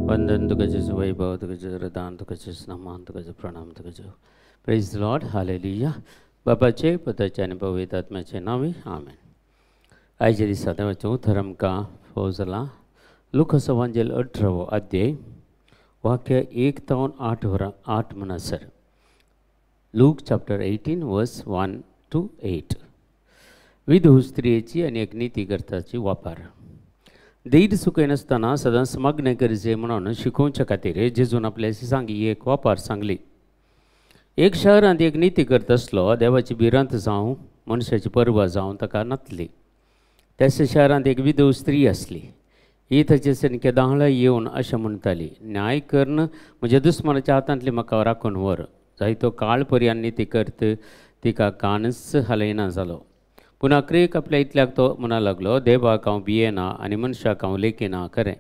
वंदन तुका जेजू, वैभव तुका जेजू, रदान तुका जेजू, नमान तुका जेजू, प्रणाम तुका जेजू. Praise the Lord, hallelujah. बापाचे, पुताचे आनी पवित्र आत्म्याचे नांवे आमेन. आयच्या दिसा देवाचें उतर आमकां फावो जालां लुकास वांजेल 18वो अध्याय वाक्य 1 तावन 8 म्हणसर. लूक चॅप्टर 18 वर्स 1 to 8. विधू स्त्रियेची आनी एक निती करताची वापर. धीर चुकयनासतना सदांच मागणें करचें म्हणून शिकोवच्या खातीर जेजून आपल्या शिसांक एक वापर सांगली. एक शहरांत एक निती करता आसलो, देवाची भिरांत जावं मनशाची पर्वा जावं ताका नातली. त्याच शहरांत एक विधव स्त्री आसली. ही ताचे सनके दाहळा येवन अशें म्हणटाली, न्याय करून म्हज्या दुस्मानाच्या हातांतली म्हाका राखून व्हर. जायतो काळ पर्यान निती करत तिका कानच हालयना जालो. पूण अक्रेक आपल्या इतल्याक तो म्हणा लागलो, देवाक हांव भियेना आनी मनशाक हांव लेखिना खरें,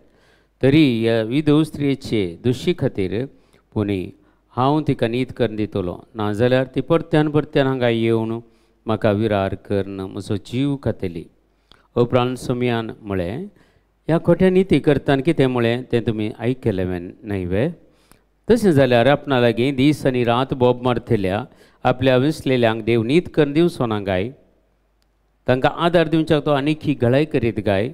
तरी ह्या विधव स्त्रियेचे दुशी खातीर पुणी हांव तिका नीत करून दितलो, नाजाल्यार ती परत्यान परत्यान हांगा येवन म्हाका विरार करून म्हजो जीव खातली. उपरांत सोमयान म्हळें, ह्या खोट्या निती करतान कितें म्हळें तें तुमी आयकलें न्हय वे? तशें जाल्यार आपणा लागीं दीस आनी रात बोब मारतल्या आपल्या विसलेल्यांक देव नीत करून दिवचो ना काय? तांकां आदार दिवच्याक तो आनीक ही घळाय करीत काय?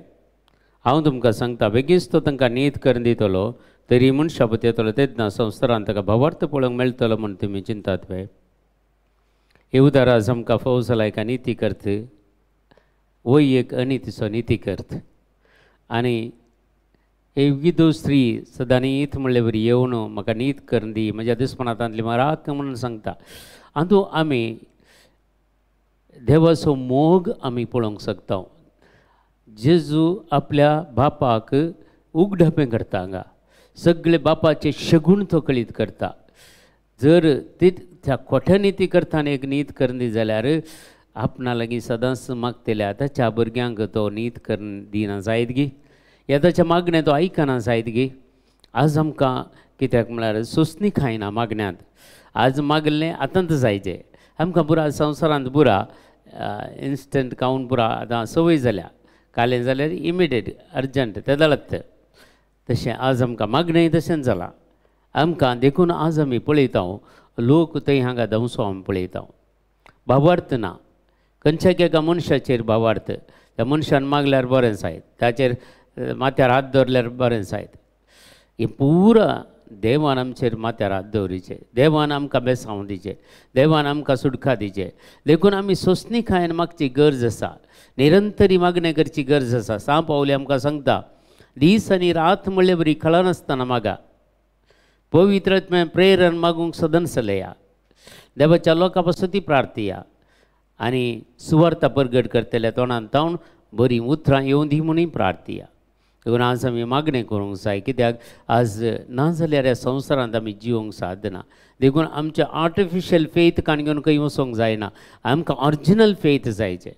हांव तुमकां सांगता, बेगीच तो तांकां नीत करून दितलो. तरी मनशापत येतलो तेन्ना संवसारांत ताका भावार्थ पळोवंक मेळटलो म्हूण तुमी चिंतात वे? हे उदाराज आमकां फावो जाला एका निती करत वय एक अनितीचो निती करत. आनी एक विधव स्त्री सदां नीत म्हणले बरी येवन म्हाका नीत करून दी, म्हज्या दुस्मानांतली म्हाका राख म्हणून सांगता. आनी आमी देवाचो मोग आमी पळोवंक शकता. जेजू आपल्या बापाक उगडापें करता, हांगा सगळे बापाचे शगूण तो कळीत करता. जर ती त्या खोट्या निती करताना एक नीत करून दी जाल्यार आपणा लागीं सदांच मागतल्या ताच्या भुरग्यांक तो नीत करून दिना जायत गी, ह्या ताच्या मागणें तो आयकना जायत गी. आज आमकां कित्याक म्हळ्यार सोंसणी खायना मागण्यांत. आज मागलें आतांत जायचें आमकां. पुरा संवसारांत पुरा इन्स्टंट खावन पुरा आतां संवय जाल्या. कालें जाल्यार इमिडिएट अर्जंट तेदळत. तशें आज आमकां मागणें तशेंच जालां आमकां. देखून आज आमी पळयता लोक थंय हांगा धांवसो आमी पळयता. भावार्थ ना खंयच्या एका मनशाचेर भावार्थ. त्या मनशान मागल्यार बरें जायत, ताचेर माथ्यार हात दवरल्यार बरें जायत. हें पुरा देवान आमचेर माथ्यार हात दवरिचें, देवान आमकां बेसांव दिचें, देवान आमकां सुटका दिचें. देखून आमी सोंसणीकायेन मागची गरज आसा, निरंतरी मागणें करची गरज आसा. सांव पावली आमकां सांगता, दीस आनी रात म्हणले बरी कळनासतना मागा, पवित्र प्रेरण मागूंक सदन चलया, देवाच्या लोकां पासून ती प्रार्थया आनी सुवार्ता परगट करतल्या तोंडान तावन बरीं उतरां येवन दी म्हणून प्रार्थया. देखून आज आमी मागणें करूंक जाय, कित्याक आज ना जाल्यार ह्या संवसारांत आमी जिवंक सादना. देखून आमचें आर्टिफिशियल फेथ काण घेवन खंय वचोंक जायना, आमकां ऑरिजिनल फेथ जायचें.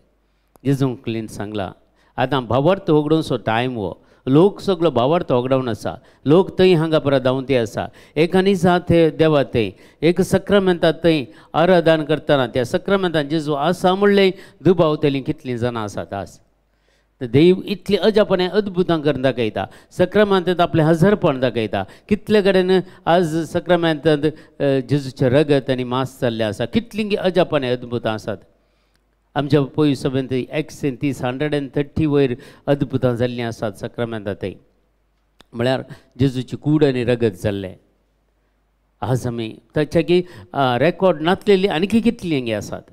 जेजून क्लीन सांगलां, आतां भावार्थ होगडोवचो टायम हो. लोक सगळो भावार्थ होगडावन आसा, लोक थंय हांगा परत धांवते आसा. एक आनी थंय देवा थंय एक सक्रामेंतात थंय आराधन करतना त्या सक्रामेंतान जेजू आसा म्हणलें दुबावतलीं कितलीं जाणां आसात आज. देव इतली अजापणे अद्भुतां करून दाखयता, सक्रामेंतांत आपलें हजारपण दाखयता. कितले कडेन आज सक्रामेंतांत जेजूचें रगत आनी मांस जाल्लें आसा, कितलीं अजापणे अद्भुतां आसात. आमच्या पयस सभेंत 130 130 वयर अद्भुतां जाल्लीं आसात सक्रामेंतां थंय, म्हळ्यार जेजूची कूड आनी रगत जाल्लें. आज आमी ताच्या की रेकॉर्ड नासलेली आणखी कितलीं आसात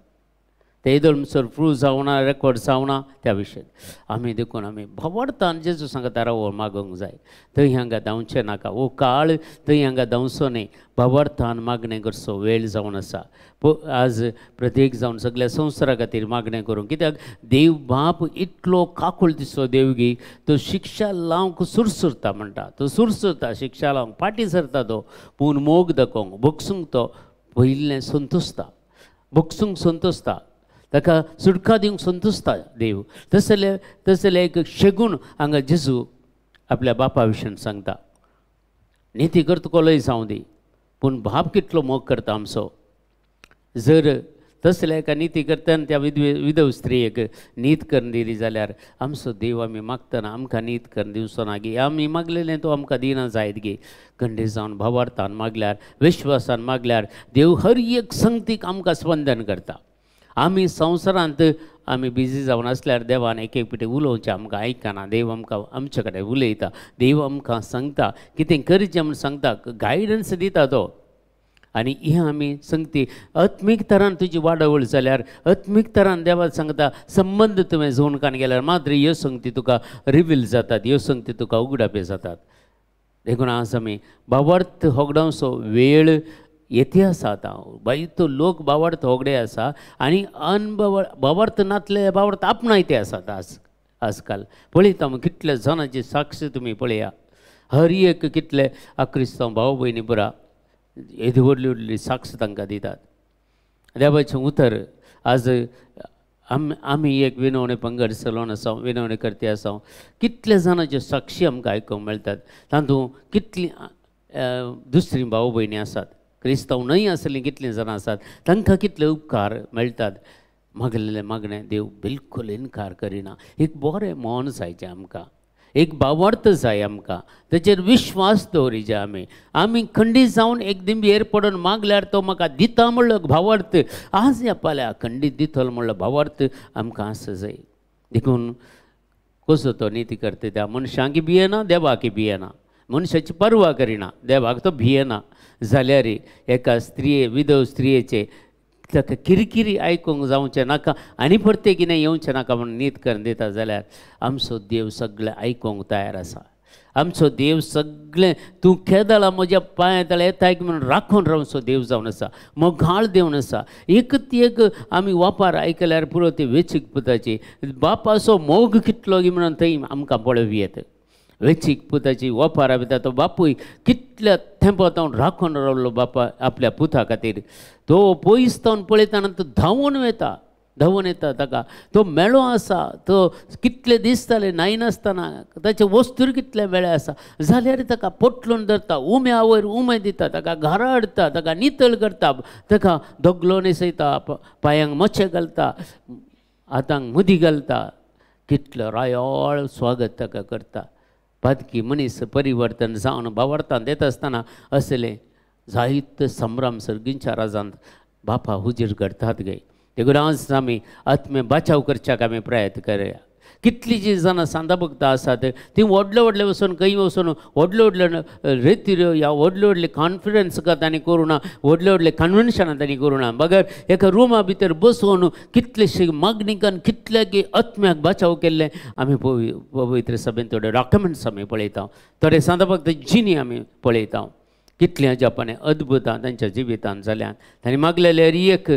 ते येदोळ प्रूव जावना, रेकॉर्ड जावना त्या विशयान आमी. देखून आमी भावार्थान जेजू सांगता राव मागूंक जाय, थंय हांगा धांवचें नाका, हो काळ थंय हांगा धांवचो न्हय. भावार्थान मागणें करचो वेळ जावन आसा. आज प्रत्येक जावन सगळ्या संवसारा खातीर मागणें करूंक, कित्याक देव बाप इतलो काकूळ दिसो देवगी, तो शिक्षा लावंक सुरसुरता म्हणटा, तो सुरसुरता शिक्षा लावंक फाटीं सरता तो, पूण मोग दाखोवंक भोगसूंक तो पयलें संतोसता, भोगसूंक संतोसता, ताका सुटका दिवंक संतोसता देव. तसले तसले एक शगून हांगा जेजू आपल्या बापा विशीं सांगता. निती करतकोलय जावं दी, पूण बाप कितलो मोग करता आमचो. जर तसल्या एका निती करतना त्या विधव स्त्रियेक नीत करून दिली जाल्यार आमचो देव आमी मागतना आमकां नीत करून दिवचो ना गे? आमी मागलेलें तो आमकां दिना जायत गे? खंडीत जावन भावार्थान मागल्यार, विश्वासान मागल्यार देव हर एक संगतीक आमकां स्पंदन करता. आमी संवसारांत आमी बिजी जावन आसल्यार देवान एक एक पिटी उलोवचें आमकां आयकना. देव आमकां आमचे कडेन उलयता, देव आमकां सांगता कितें करचें म्हूण सांगता, गायडन्स दिता तो. आनी ही आमी संगती आत्मीक तरान तुजी वाडावळ जाल्यार, आत्मीक तरान देवाक सांगता संबंद तुवें जोडून गेल्यार मात्र ह्यो संगती तुका रिवील जातात, ह्यो संगती तुका उगडापे जातात. देखून आज आमी भावार्थ होगडावचो वेळ येते आसा. आतां बायतो लोक भावार्थ होगडे आसा आनी अनभावार्थ नातले भावार्थ आपणायते आसात. आज आजकाल पळयता कितल्या जाणांची साक्ष तुमी पळया, हर एक कितले क्रिस्तांव भाव भयणी पुरा येदी व्हडली व्हडली साक्ष तांकां दितात. देवाचें उतर आज आमी एक विनवणी पंगड चलोवन आसा, विनवणी करते आसा, कितल्या जाणांच्यो साक्षी आमकां आयकूंक मेळटात. तातूंत कितलीं दुसरीं भाव भयणी आसात, क्रिस्तांव न्हय आसलीं कितलीं जाणां आसात, तांकां कितले उपकार मेळटात. मागलेलें मागणें देव बिलकूल इनकार करिना. एक बरें मन जायचें आमकां, एक भावार्थ जाय आमकां, ताचेर विश्वास दवरिजे. आमी आमी खंडीत जावन एक दिंबेर पडून मागल्यार तो म्हाका दिता म्हणलो भावार्थ आज ह्या पाल्या खंडीत दितलो म्हणलो भावार्थ आमकां आसा जाय. देखून कसो तो निती करता त्या मनशांक भियेना, देवाक भियेना, मनशाची पर्वा करिना, देवाक तो भियेना. जाल्यार एका स्त्रिये विधव स्त्रियेचे ताका किरकिरी आयकूंक जावचें नाका आनी परतें कितें येवचें नाका म्हणून नीत करून दिता जाल्यार आमचो देव सगळें आयकूंक तयार आसा. आमचो देव सगळें तूं केदळा म्हज्या पांया तळ्या येताय म्हणून राखून रावचो देव जावन आसा, मोगाळ देवन आसा. एक ती एक आमी वापार आयकल्यार पुरो ती वेचीक पुताची बापाचो मोग कितलो म्हणून थंय आमकां पळोवं येता. वेचीक पुताची वापार भितर तो बापूय कितल्या तेंपा तावन राखून रावलो बापा आपल्या पुता खातीर. तो पयस तावन पळयतना तो धांवून वता, धांवून येता ताका तो मेळो आसा, तो कितले दीस जाले न्हायनासतना ताचे वस्तूर कितले वेळे आसा जाल्यार ताका पोटलून धरता, उम्या वयर उमे दिता, ताका घरा हाडटा, ताका नितळ करता, ताका दगलो न्हेसयता, पांयांक मोचे घालता, हातांक मुदी घालता, कितलो रायाळ स्वागत ताका करता. पातकी मनीस परिवर्तन जावन भावार्थान येता आसतना असले जायते संभ्रम सर्गींच्या राजांत बापा हुजीर घडतात गे. देखून आज आमी आत्मे बाचाव करच्याक आमी प्रयत्न करया. कितलीं जाणां सांदा भक्तां आसात तीं व्हडले व्हडले वचून खंय वचून व्हडले व्हडले रेतिऱ्यो ह्या व्हडले व्हडले कॉन्फरन्स तांणी करूं ना, व्हडले व्हडले कन्वेन्शनां तांणी करूं ना, बगर एका रुमा भितर बसोवन कितलेशे मागणीकान कितल्याकी आत्म्याक बाचाव केल्ले आमी पवित्र सभेन थोडे डॉक्युमेंट्स आमी पळयता, थोडे सांदा भक्त जिनी आमी पळयता. कितलीं अजापाने अद्भुतां तांच्या जिवितांत जाल्यान तांणी मागलेले एक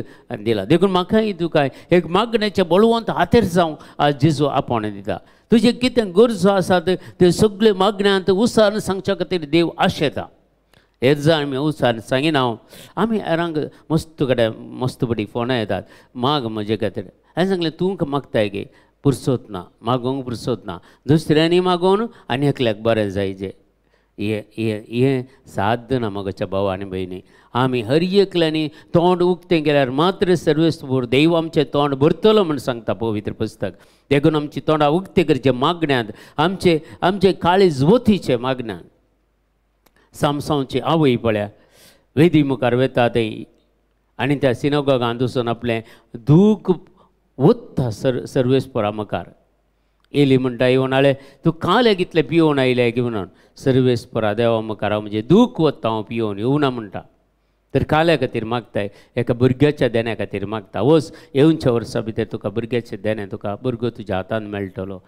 दिला. देखून म्हाकाय तुका एक मागण्याचें बळवंत हातेर जावं आज जेजू आपोवणें दिता. तुजें कितें गरजो आसात ते सगळे मागण्यांत उसार सांगच्या खातीर देव आशेता. हेच जाण आमी उसार सांगिना हांव आमी हेरांक मस्त कडेन मस्त पटी फोनां येतात माग म्हजे खातीर. हांवें सांगलें तूं मागताय गे पुरसोत ना, मागोवंक पुरसोत ना, दुसऱ्यांनी मागोवन आनी एकल्याक बरें जायजें. हे हे हें साध्य ना म्हज्या भाव आनी भयणी. आमी हर एकल्यांनी तोंड उक्तें केल्यार मात्र सर्वेस्पर देव आमचें तोंड भरतलो म्हूण सांगता पवित्र पुस्तक. देखून आमची तोंडां उक्तें करचें मागण्यांत, आमचे आमचे काळीज वतीचें मागण्यांत. सामसांवची आवय पळया वेदी मुखार वता थंय आनी त्या सिनोगांत वचून आपलें दूख वता सर्वेस्परा मुखार. एली म्हणटा येवन आले तूं काल कितलें पियोवन आयलें की म्हणून सर्वेस्परा देवा मुखार हांव म्हणजे दूख वता हांव पियोवन येवना म्हणटा. तर काल्या खातीर मागताय, एका भुरग्याच्या देण्या खातीर मागता. वच येवच्या वर्सा भितर तुका भुरग्याचें देणें तुका भुरगो तुज्या हातान मेळटलो.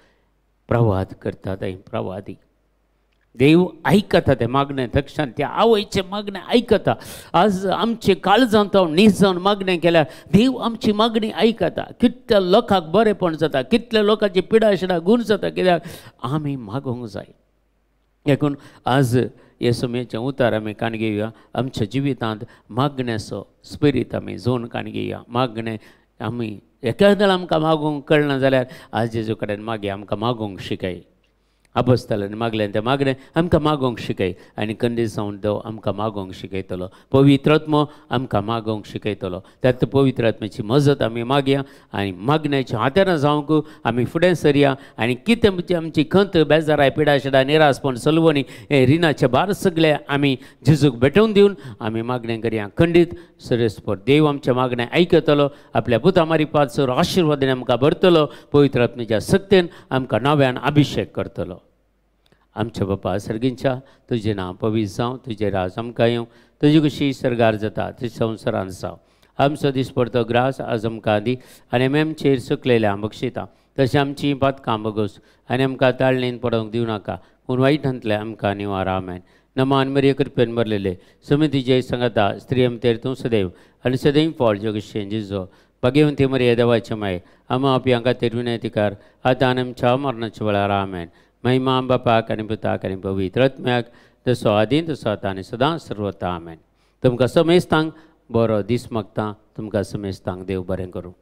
प्रवाद करता थंय प्रवादी देव आयकता तें मागणें तक्षण त्या आवयचें मागणें आयकता. आज आमचें काळजांत हांव नीज जावन मागणें केल्यार देव आमची मागणी आयकता. कितल्या लोकांक बरेंपण जाता, कितल्या लोकांची पिडा शिडा गूण जाता, कित्याक आमी मागोवंक जाय. देखून आज हे सुमेचें उतार आमी काण घेवया. आमच्या जिवितांत मागण्याचो स्पिरीत आमी जोन काण घेवया. मागणें आमी एकादळ आमकां मागोवंक कळना जाल्यार आज जेजू कडेन मागया, आमकां मागोवंक शिकय. आपोस्तालान मागलें तें मागणें आमकां मागोवंक शिकय आनी कंदील जावन देव आमकां मागोवंक शिकयतलो, पवित्र आत्मो आमकां मागोवंक शिकयतलो. त्यात पवित्र आत्म्याची मजत आमी मागया आनी मागण्याच्या हात्यारां जावंक आमी फुडें सरया आनी कितें म्हणजे आमची खंत बेजाराय पिडाशिडा निरासपण सलवणी हे रिणाचे भार सगळे आमी जेजूक भेटोवन दिवन आमी मागणें करया. खंडीत सरेस्पर देव आमचें मागणें आयकतलो, आपल्या पुता मारिपात सर आशिर्वादान आमकां भरतलो, पवित्र आत्म्याच्या सक्तेन आमकां नव्यान अभिशेक करतलो. आमच्या बापा सर्गींच्या तुजें नांव पवित्र जावं, तुजें राज आमकां येवं, तुजी कशी सर्गार जाता तशी संवसारान जावं. आमचो दिसपडतो ग्रास आज आमकां दी आनी आमी आमचेर चुकलेल्या बक्षिता तशें आमची पातकां बगोस आनी आमकां ताळणेन पडोवंक दिवं नाका पूण वायटांतलें आमकां निवार. आमेन. नमान मरिये कृपेन भरलेले समितीचे सांगाता स्त्रियमतेर तूं सदैव आनी सदैव फळ जगशें जिजो भाग्यवंती मरिये देवाचे माय आमा आपल्या खातीर विनंती कर आतां आनी आमच्या मरणाच्या वेळार. आमेन. महिमा बापाक आनी पुताक आनी पवित्र आत्म्याक जसो आदीं तसो आतां आनी सदां सर्वता. आमेन. तुमकां समेस्तांक बरो दीस मागता. तुमकां समेस्तांक देव बरें करूं.